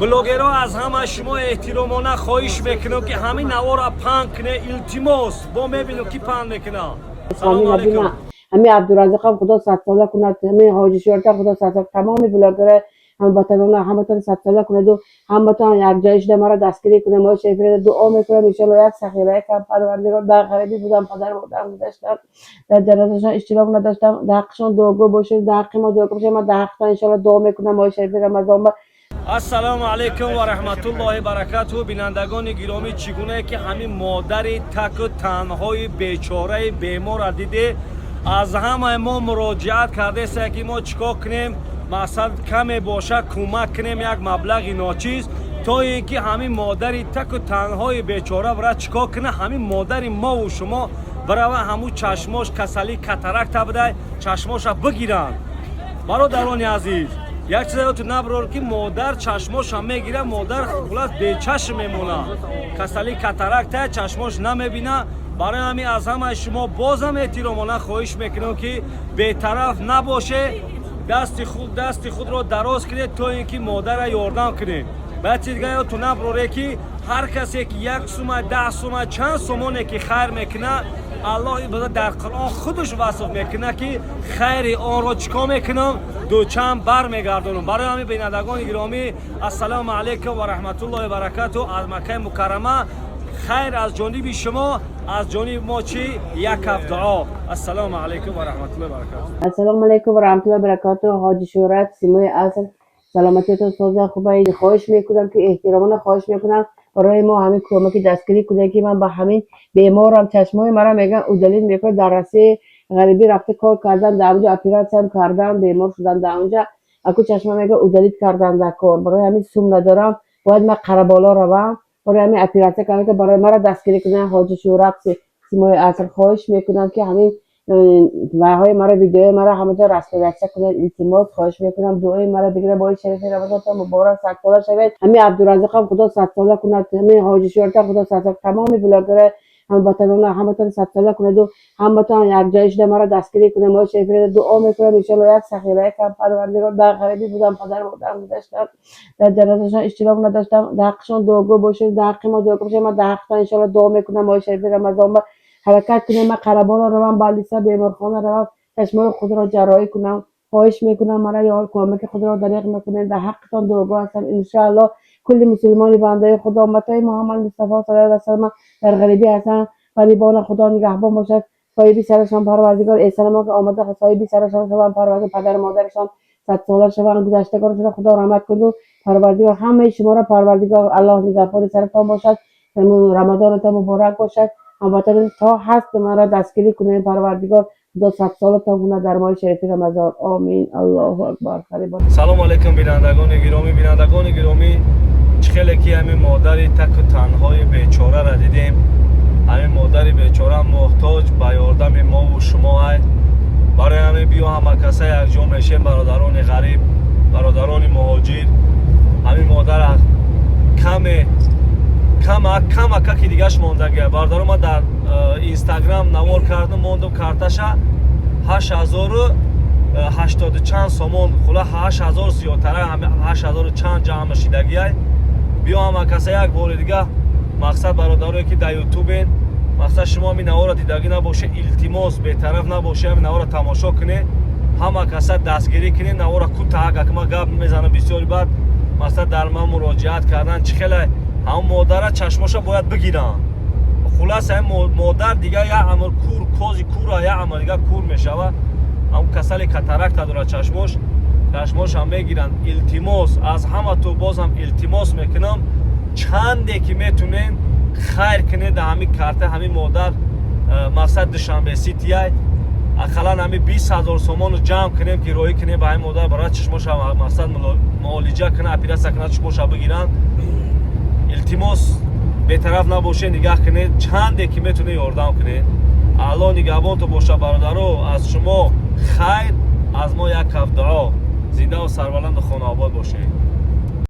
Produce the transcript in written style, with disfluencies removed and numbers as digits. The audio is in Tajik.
Блогерҳо, аз ҳама шумо эҳтиромона хоҳиш мекунам, ки ҳамин навора паҳн куне, илтимос. Бо мебинам, ки паҳн мекунам. Салому алайкум. Ҳамин Абдураззоқам Худо садсола кунад, ҳамин Ҳоҷи Шӯрта Худо садсола, тамоми блогера, ҳамватанона, ҳаматон садсола кунаду ҳаматон якҷоя шуда маро дастгирӣ кунад. Моҳи шариф дуо мекунам, иншоалло, як сахира якам Парвардигор. Дар ғарибӣ будам, падару модарам гузаштанд, дар ҷанозашон иштирок надоштам. Дар ҳаққашон дуогӯ бошед, дар ҳаққи мо дуогӯ бошед. Ман дар ҳақтон иншоалло дуо мекунам моҳи шарифи Рамазон. Ассалому алайкум ва раҳматуллоҳи баракатуҳ. Бинандагони гиромӣ, чӣ гунае ки ҳамин модари таку танҳои бечораи беморра диде, аз ҳамаи мо муроҷиат кардеста, ки мо чӣ кор кунем, мақсад каме боша кӯмак кунем, як маблағи ночиз, то ин ки ҳамин модари таку танҳои бечора бира чӣ кор куна. Ҳамин модари мову шумо бирава, ҳамун чашмош касалӣ катаракта будай, чашмоша бигиранд. Бародарони азиз, як чиз ёдту наброр, ки модар чашмоша мегира, модар хулас бечашм мемонад. Касалӣ катаракта, чашмош намебина. Барои ҳамин аз ҳамаи шумо бозам эҳтиромона хоҳиш мекунам, ки бетараф набоше, дасти худро дароз кунед, то ин ки модарра ёрдам кунед. Баъд чиз дига ёдту наброре, ки ҳар касе ки 1 сума, 10 сума, чанд сомоне ки хайр мекунад, Аллоҳ дар Қуръон худаш васф мекунад, ки хайри онро чӣ кор мекунам? Дучанд бармегардонам. Барои ҳамин, бинандагони гиромӣ, ассалому алайкум ва раҳматуллоҳи баракату. Аз Маккаи Мукаррама хайр аз ҷониби шумо, аз ҷониби мо чӣ? Як каф дуо. Ассалому алайкум ва раҳматуллоҳи баракату. Ассалому алайкум ва раҳматуллоҳи баракату. Ҳоҷи Шӯҳрат, Симои Аср, саломатиятон соза, хуба. Хоҳиш мекунам, ки эҳтиромона хоҳиш мекунам, барои мо ҳамин кӯмаки дастгирӣ кунед, ки ман ба ҳамин беморам, чашмои мара мегӯян удалить мекунад. Дар Россия ғарибӣ рафта кор кардан, дар онҷо оператсиям кардан, бемор шудам дар онҷа. Аку чашма мегӯян удалить кардан дар кор. Барои ҳамин сум надорам, бояд ман Қараболо равам, барои ҳамин оператсия кардам, ки барои маро дастгирӣ кунанд. Ҳоҷи Шӯҳрат, Симои Аср, хоҳиш мекунам, ки ҳамин вайҳои маро, видеои маро ҳамаҷо распечатка кунед. Илтимос, хоҳиш мекунам, дуои маро бигиред. Моҳи шарифи Рамазонтон муборак, садсола шавед. Ҳамин Абдураззоқам Худо садсола кунад, ҳамин Ҳоҷи Шӯҳрата Худо садсола, тамоми блогера, ҳамватанона, ҳаматон садсола кунаду ҳаматон якҷоя шуда маро дастгирӣ кунад. Моҳи шариф дуо мекунам, иншоалло, як сахира якам Парвардигор. Дар ғарибӣ будам, падару модарам гузаштанд, дар ҷанозашон иштирок надоштам. Дар ҳаққашон дуогӯ бошед, дар ҳаққи мо дуогӯ бошед. Ман дар ҳақтон иншоалло дуо мекунам. Моҳи шарифи Рамазон ҳаракат кунем, ман Қараболо равам, больница, беморхона равам, чашмои худро ҷарроҳӣ кунам. Хоҳиш мекунам, мара ёр кӯмаки худро дариғ мекунед. Дар ҳаққитон дуогӯ ҳастам, иншоалло. Кулли мусулмони бандаи Худо, умматои Муҳаммад Мустафо саллаллоҳу алайҳи васаллам дар ғарибӣ ҳастанд, ғарибона Худо нигаҳбон бошад. Соҳиби сарашон Парвардигор эҳсонамо ки омада, соҳиби сарашон шаванд Парвардигор, падару модарашон садсола шаванд, гузаштагонашонро Худо раҳмат куну Парвардигор ҳамаи шуморо, Парвардигор Аллоҳ нигаҳбони саратон бошад. Рамазонатон муборак бошад. Ҳамватанон, то ҳаст маро дастгирӣ кунед. Парвардигор Худо садсолатон кунад дар моҳи шарифи Рамазон. Омин, Аллоҳу акбар. Салому алайкум, бинандагони гиромӣ. Бинандагони гиромӣ, чӣ хеле ки ҳамин модари таку танҳои бечораро дидем, ҳамин модари бечора муҳтоҷ ба ёрдами мову шумо ай. Барои ҳамин биё ҳама каса якҷо мешем, бародарони ғариб, бародарони муҳоҷир. Ҳамин модара каме кама камакаки дигаш мондагия. Бародаро, ман дар Инстаграм навор кардам, мондум карташа, ҳашт ҳазору ҳаштоду чанд сомон, хула 8000 зиёдтара, 8000-у чанд ҷамъ шидагиай. Биё ҳама каса як бори дига, мақсад, бародарое ки дар Ютубен, мақсад, шумо ҳамин навора дидагӣ набоше, илтимос, бетараф набоше, ҳамин навора тамошо кунед, ҳама каса дастгирӣ кунед. Навора кӯтаҳак, ак ман гап мезанам бисёри, баъд мақсад дар ман муроҷиат кардан. Чӣ хеле ҳамн модара чашмоша бояд бигиранд. Хулас, ҳамин модар дига як амр кур, кози кура, як амр дига кур мешавад. Ҳамн касали катаракта дорад чашмош, чашмошам мегиранд. Илтимос, аз ҳама ту бозам илтимос мекунам, чанде ки метунен хайр кунед дар ҳамин карта ҳамин модар. Мақсад, Душанбе Ситияй, ақаллан ҳамин 20 000 сомону ҷамъ кунем, ки роҳӣ кунем ба ҳамин модар, барои чашмоша мақсад муолиҷа кунад, оператсия кунад, чашмоша бигиранд. Илтимос, бетараф набошед, нигаҳ кунед, чанде ки метунед ёрдам кунед. Аллоҳ нигаҳбонтон боша, бародаро. Аз шумо хайр, аз мо як каф дуо. Зиндаву сарбаланду хонаобод бошед.